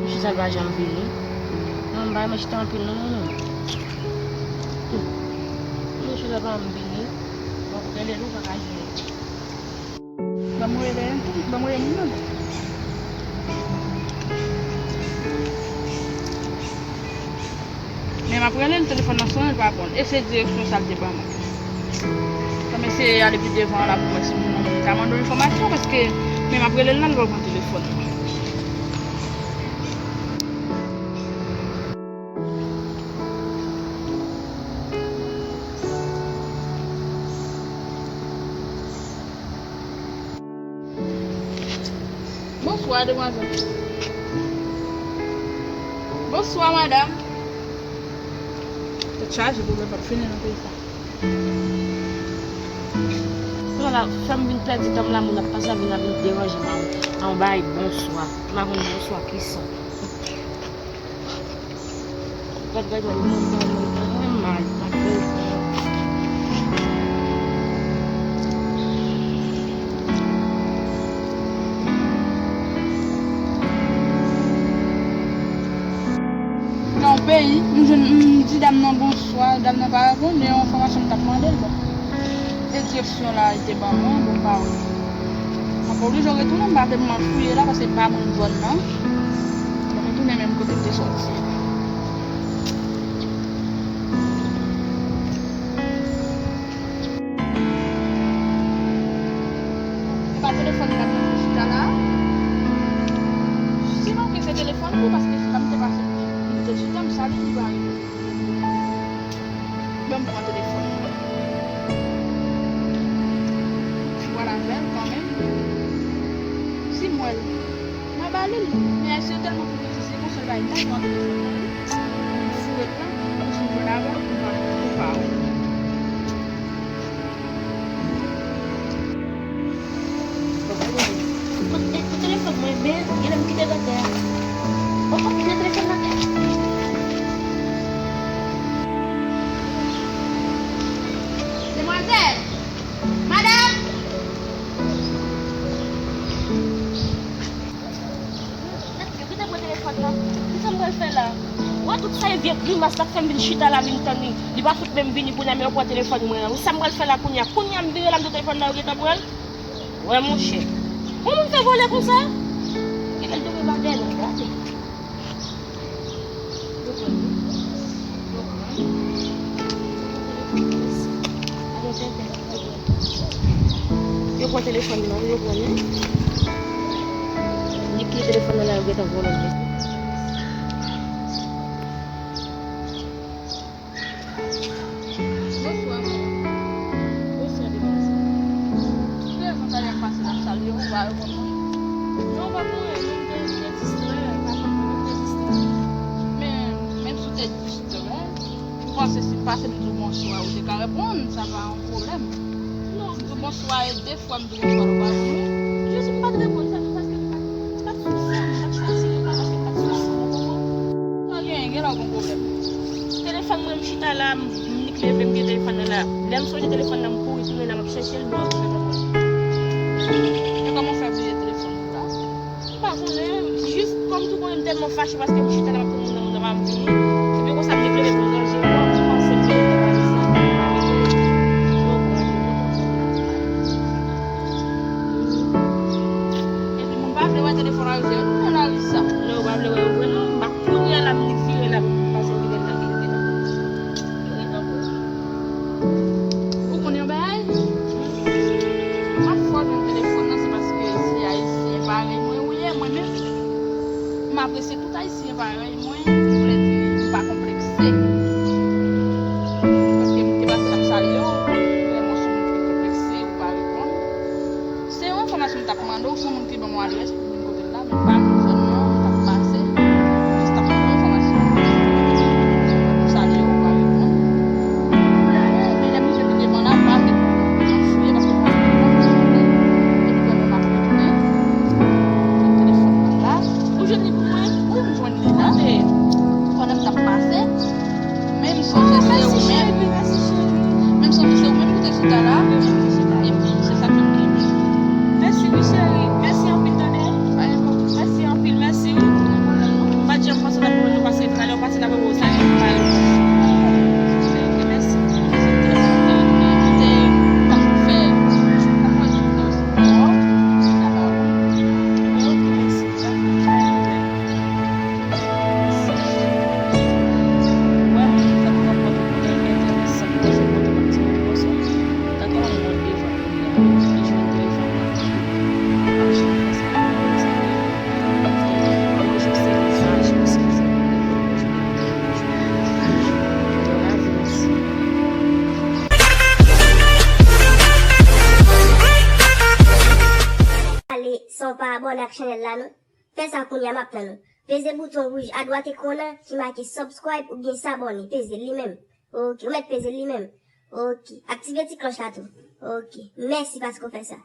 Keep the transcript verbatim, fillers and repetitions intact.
Chita l pa janm vini. Non, m pa renmen chita anpil non, non, non. Mwen chita pa janm vini. Mwen ap rele l, ou pa ka jwenn. Ban mwen rele, ban mwen rele moun nan. Men m ap rele l, telefòn nan sonnen, l pa reponn. E se direksyon sa l te ban mwen. Sa m eseye ale pi devan la pou wè si moun nan ka mande w enfòmasyon, paske men m ap rele l la, l pa pran telefòn. Bonswa, demwazèl. Bonswa, madanm. Tèt chaje, pwoblèm p ap fini nan peyi sa. Kounye a la, fè m vin pèdi tan m la, moun ap pase, vin ap vin deranje m a yon, a yon bagay bonswa. M pa konn bonswa kisa. Gad, gad, gad, mwen, mwen, mwen, mwen, mwen mal, m ap pèdi. Nan yon peyi, m jwenn, m di dam nan bonswa, dam nan pa reponn, e yon enfòmasyon m t ap mande l, bon. E direksyon la, li te ban mwen, bon, pa wè. Mwen pa oblije retounen, m pa vle m al fouye la, paske m pa moun zòn nan. Mwen retounen menm kote m te sòti. Se pa telefòn nan m chita la. Si m ap se telefòn li, paske chita m te pase, m te chita, m salye, li pa reponn. Ban m pran telefòn nan. Fwa l avè l kanmenm. Si m wè l, m a ba li l. Men Ayisyen yo tèlman pwofesye, se konsa l bay, m pa pran telefòn nan, wi. M foure l la, m sou jwenn avè l, m pa, m pa wè. Kote, kote telefòn mwen, men, genlè m kite l atè a. O, o, kite telefòn atè a. Demwazèl! Madanm! Yo kite pran telefòn nan. Kisa m pral fè la? Wè tout sa e vye grimas l ap fè m vin chita la vin tann li. Li pa fout menm vini kounye a, men yo pran telefòn mwen an. Wi, sa m pral fè la kounye a? Kounye a m vire la, m di telefòn nan yo gentan pran l. Wè monchè. Kòman m fè vòlè konsa? Genlè l tonbe pa dèyè l, gade. Yo pran li. Yo pran li. Yo pran telefòn nan, yo pran li. Li kite telefòn nan la, yo gentan vòlè l. Bonswa, madanm. Bonswa, demwazèl. Ki rezon sa y ap pase, l ap salye w, ou pa reponn mwen? Non, pa pou anyen, non, m te, m te distrè, pa konn mwen, m te distrè. Men, menm si w te distrè, m panse si m pase m di w bonswa, ou te ka reponn, sa pa yon pwoblèm. Non. Si m di w bonswa e de fwa m di w bonswa, ou pa reponn mwen? Jezi, m pa t reponn, sa se paske m pa t, m pa t sou sa, m pa t fatige, pa paske m pa t sou sa, ou konprann? Pa genyen, gen lè w gon pwoblèm. Telefòn mwen, m chita la, m, m nik leve, m gen telefòn nan la. Lè m sonje telefòn nan, m kouri tounen la, m ap chèche l, bon, m pa t wè. Men kòman w fè bliye telefòn ou la? M pa konnen, jis kòm tou konnen m tèlman fache paske m chita la, m ap tann moun nan, moun nan pa vini. Se byen konsa, m nik leve pou m ranje kò m, m panse m gen tan pa vin sa, m pa vin. Donk, ranje kò m. Epi moun pa vle wè telefòn Ayisyen yo tounen Larisa. Lè yo pa vle wè yo vre non, m ap kounye a la m vire la m pase vire nan vire nan. Ou konnen yon bagay? M ap fò jwenn telefòn nan, se paske se Ayisyen parèy mwen ou ye, mwen menm. M apresye tout Ayisyen parèy mwen, vle di m pa konplekse. Paske m te pase l ap salye w, vrèman w se yon moun ki konplekse, ou pa reponn. Se yon enfòmasyon m t ap mande w, se yon moun ki ban m adrès pou vin kote l la, men m pa konn zòn nan, m t ap pase, m jis t ap mande w enfòmasyon. M salye w, ou pa reponn. Men lè m rive pi devan la, m pa vle m fouye paske m pa konn kote epi pandan m ap retounen, jwenn telefòn nan la. Ou jwenn li pou mwen? Wi, m jwenn li la, men pandan m t ap pase, men m sonje se ou menm. Men m sonje se ou menm ki te chita la. Epi se sa k fè m kenbe. Mèsi wi cheri. Mèsi anpil tande. Pa gen pwoblèm. Mèsi anpil, mèsi wi. San w pa abòne ak chanèl la non. Fè sa kounye a, m ap tann ou. Peze bouton wouj adwat ekran an ki make subscribe oubyen s'abonner. Peze l li menm. Ok, ou mèt peze l li menm. Ok, aktive ti klòch la tou. Ok, mèsi paske w fè sa.